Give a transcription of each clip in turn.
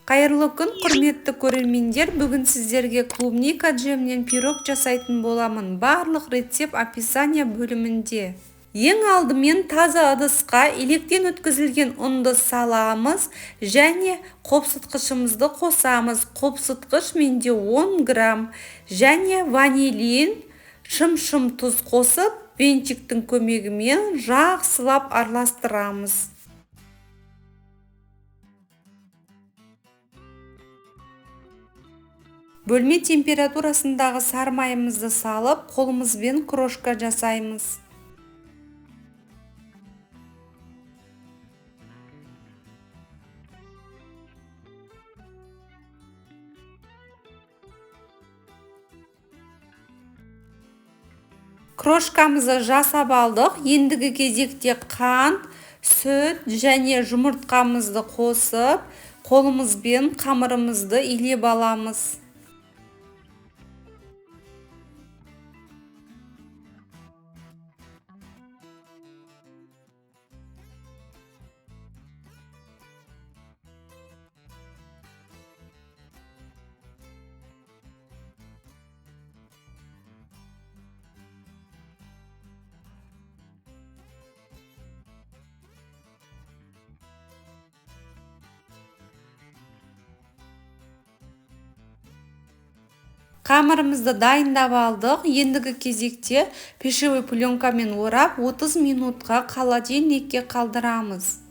Қайырлы күн, құрметті көрермендер! Бүгін сіздерге клубника джемінен пирог жасайтын боламын. Барлық рецепт описание бөлімінде. Ең алдымен таза ыдысқа електен өткізілген ұнды саламыз және қопсытқышымызды қосамыз. Қопсытқыш менде 10 грамм және ванилин, шым-шым тұз қосып, венчиктің көмегімен жақсылап араластырамыз. Бөлме температурасындағы сары майымызды салып, қолымызбен крошка жасаймыз. Крошкамызды жасап алдық. Ендігі кезекте қант, сүт және жұмыртқамызды қосып, қолымызбен қамырымызды илеп аламыз. Қамырымызды дайындап алдық. Ендігі кезекте пищевой пленкамен орап 30 минутқа холодильникке қалдырамыз.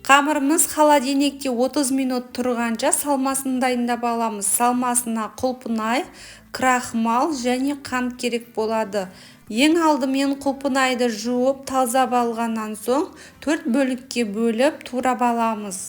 Қамырымыз холодильникте 30 минут тұрғанша салмасын дайындап аламыз. Салмасына құлпынай, крахмал және қант керек болады. Ең алдымен құлпынайды жуып, тазалап алғаннан соң 4 бөлікке бөліп турап аламыз.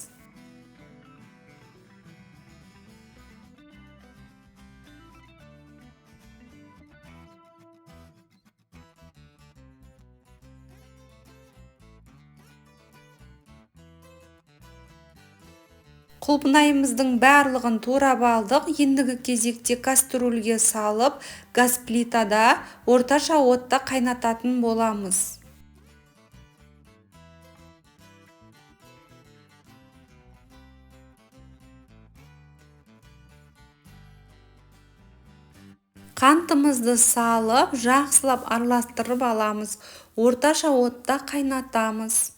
Құлпынайымыздың барлығын турап алдық. Ендігі кезекте кастрюльге салып, газ плитада орташа отта қайнататын боламыз. Қантымызды салып, жақсылап араластырып аламыз. Орташа отта қайнатамыз.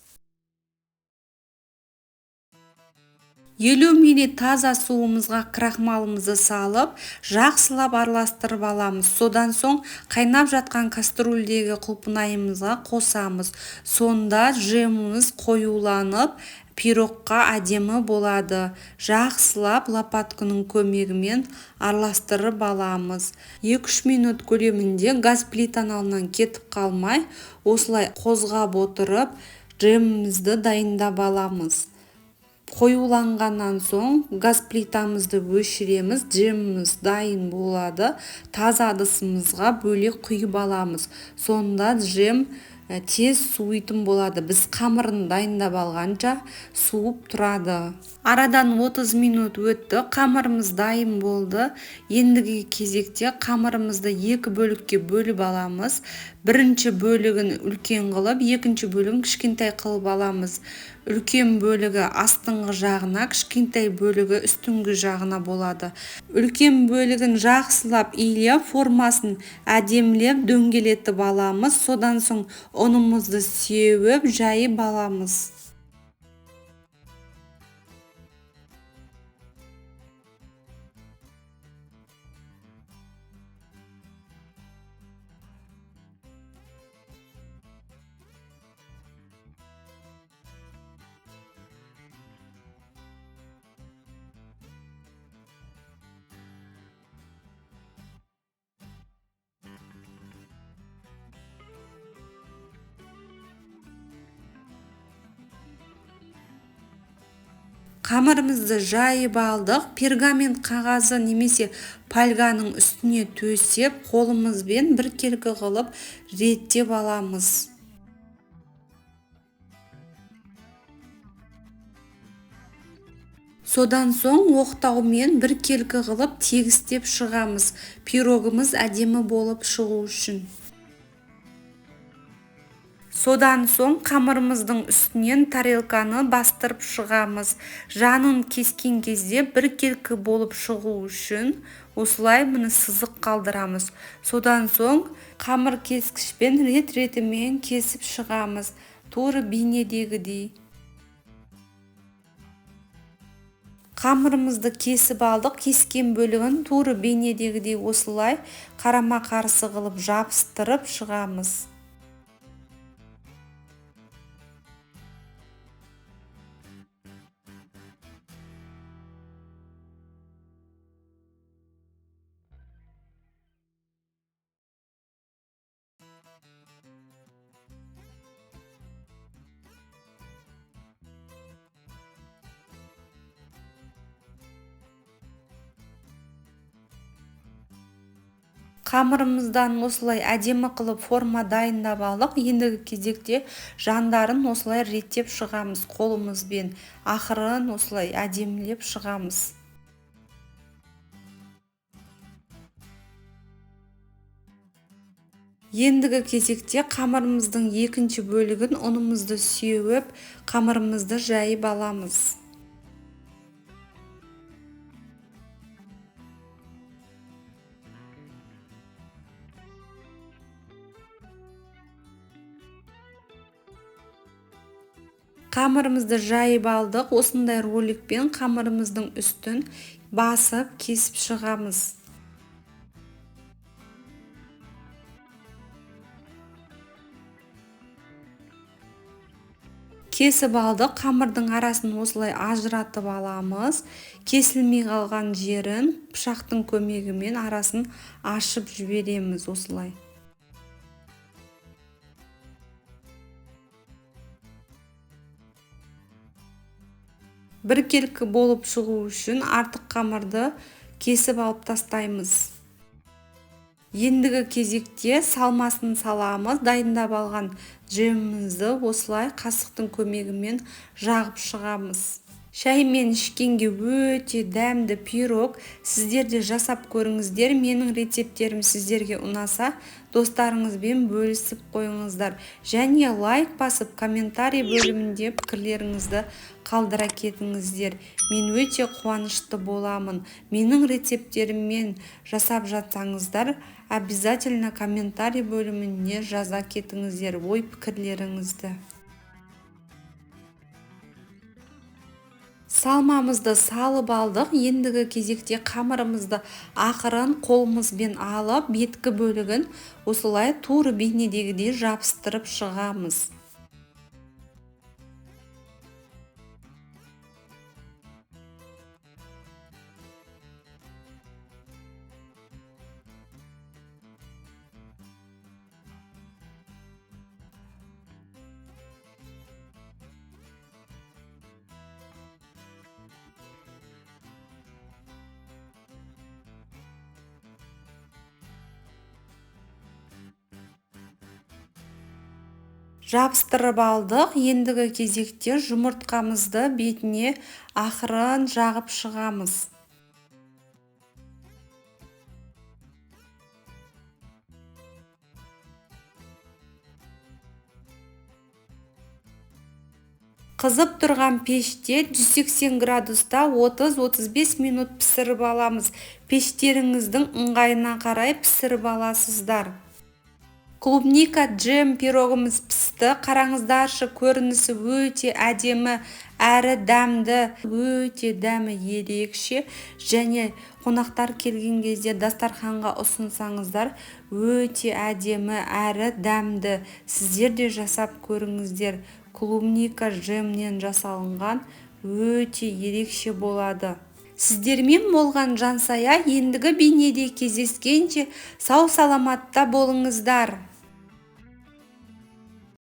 50 мл таза суымызға крахмалымызды салып, жақсылап араластырып аламыз. Содан соң қайнап жатқан кастрюльдегі құлпынайымызға қосамыз. Сонда джеміміз қоюланып, пирогқа әдемі болады. Жақсылап лопатканың көмегімен араластырып аламыз. 2-3 минут көлемінде газ плитаның алдынан кетіп қалмай, осылай қозғап отырып, джемімізді дайындап аламыз. Қоюланғаннан соң газ плитамызды өшіреміз, джеміміз дайын болады. Таза ыдысымызға бөлек құйып аламыз. Сонда джем тез суитын болады. Біз қамырын дайындап алғанша суып тұрады. Арадан 30 минут өтті, қамырымыз дайын болды. Ендігі кезекте қамырымызды екі бөлікке бөліп аламыз. Бірінші бөлігін үлкен қылып, екінші бөлігін кішкентай қылып аламыз. Үлкен бөлігі астыңғы жағына, кішкентай бөлігі үстіңгі жағына болады. Үлкен бөлігін жақсылап илеп, формасын әдемілеп дөңгелетіп аламыз. Содан соң ұнымызды сеуіп, жайып аламыз. Қамырымызды жайып алдық. Пергамент қағазы немесе фольганың үстіне төсеп, қолымызбен біркелкі қылып реттеп аламыз. Содан соң оқтаумен біркелкі қылып тегістеп шығамыз. Пирогымыз әдемі болып шығу үшін. Содан соң қамырымыздың үстінен тарелканы бастырып шығамыз. Жанын кескен кезде біркелкі болып шығу үшін осылай міне сызық қалдырамыз. Содан соң қамыр кескішпен рет-ретімен кесіп шығамыз. Тура бейнедегідей. Қамырымызды кесіп алдық. Кескен бөлігін тура бейнедегідей осылай қарама-қарсы қылып жабыстырып шығамыз. Қамырымыздан осылай әдемі қылып форма дайындап алдық. Ендігі кезекте жандарын осылай реттеп шығамыз қолымызбен. Ақырын осылай әдемілеп шығамыз. Ендігі кезекте қамырымыздың екінші бөлігін ұнымызды сеуіп, қамырымызды жайып аламыз. Қамырымызды жайып алдық. Осындай роликпен қамырымыздың үстін басып кесіп шығамыз. Кесіп алдық. Қамырдың арасын осылай ажыратып аламыз. Кесілмей қалған жерін пышақтың көмегімен арасын ашып жібереміз осылай. Біркелкі болып шығу үшін артық қамырды кесіп алып тастаймыз. Ендігі кезекте салмасын саламыз. Дайындап алған джемімізді осылай қасықтың көмегімен жағып шығамыз. Шаймен ішкенге өте дәмді пирог. Сіздер де жасап көріңіздер. Менің рецепттерім сіздерге ұнаса, достарыңызбен бөлісіп қойыңыздар. Және лайк басып, комментарий бөлімінде пікірлеріңізді қалдыра кетіңіздер. Мен өте қуанышты боламын. Менің рецепттеріммен жасап жатсаңыздар, обязательно комментарий бөліміне жаза кетіңіздер ой пікірлеріңізді. Салмамызды салып алдық. Ендігі кезекте қамырымызды ақырын қолымызбен алып, беткі бөлігін осылай тура бейнедегідей жабыстырып шығамыз. Жабыстырып алдық. Ендігі кезекте жұмыртқамызды бетіне ақырын жағып шығамыз. Қызып тұрған пеште 180 градуста 30-35 минут пісіріп аламыз. Пештеріңіздің ыңғайына қарай пісіріп аласыздар. Клубника джем пирогымыз пісті. Қараңыздаршы, көрінісі өте әдемі, әрі дәмді, өте дәмі ерекше. Және қонақтар келген кезде дастарханға ұсынсаңыздар, өте әдемі, әрі дәмді. Сіздер де жасап көріңіздер. Клубника джемнен жасалынған өте ерекше болады. Сіздермен болған Жансая, ендігі бейнеде кездескенше сау-саламатта болыңыздар.